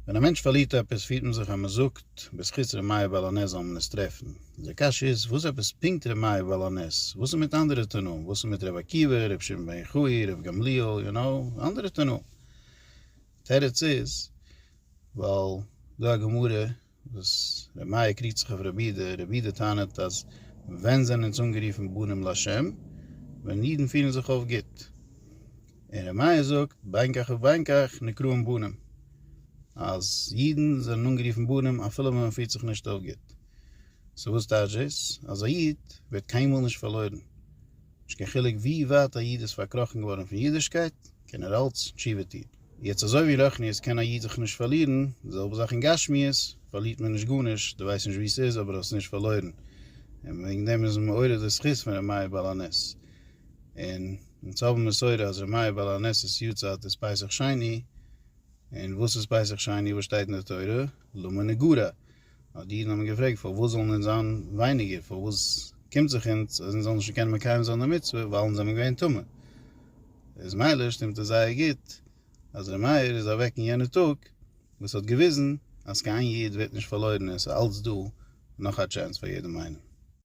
ווען א מענטש פארלירט עפעס פירט מען זיך אז מען זאגט בזכות ר' מאיר בעל הנס זאל מען עס טרעפן. איז די קשיא איז וואס עפעס פונקט ר' מאיר בעל הנס? וואס איז מיט אנדערע תנאים? וואס איז מיט ר' עקיבא, ר' שמעון בן יוחאי, ר' גמליאל, יו נאו, אנדערע תנאים? תירוץ איז ווייל דא א גמרא וואס ר' מאיר קריגט זיך אויף רבי יהודה, רבי יהודה טענה'ט אז ווען זענען אונז אנגערופן בנים להשם? ווען אידן פירן זיך אויף גוט. און ר' מאיר זאגט בין כך ובין כך נקראים בנים, אז אידן זענען אנגערופן בנים אפילו ווען מען פירט זיך נישט אויף גוט. so וואס טייטש דאס? אז א איד ווערט קיינמאל נישט פארלוירן. נישט קיין חילוק ווי ווייט א איד איז פארקראכן געווארן פון אידישקייט, קען ער אלץ תשובה טון. יעצט אזוי ווי רוחניות קען א איד זיך נישט פארלירן, די זעלבע זאך אין גשמיות, פארלירט מען נישט גארנישט, דו ווייסט נישט וואו ס'איז אבער האסט נישט פארלוירן. און וועגן דעם איז מען מעורר די זכות פון ר' מאיר בעל הנס. און אונז האבן מסורה אז ר' מאיר בעל הנס'ס יארצייט איז פסח שני, און וואס איז פסח שני וואס שטייט אין די תורה? למה נגרע? אז די אידן האבן געפרעגט פארוואס זאלן אונז זיין ווייניגער, פארוואס קומט זיך אונז אז אונז זאלן נישט קענען מקיים זיין די מצוה ווייל אונז זענען געווען טמא. איז מילא שטימט עס זייער גוט אז ר' מאיר איז אוועק אין יענע טאג וואס האט געוויזן אז קיין איין איד ווערט נישט פארלוירן און עס איז אלץ דא נאך א chance פאר יעדעם איינעם.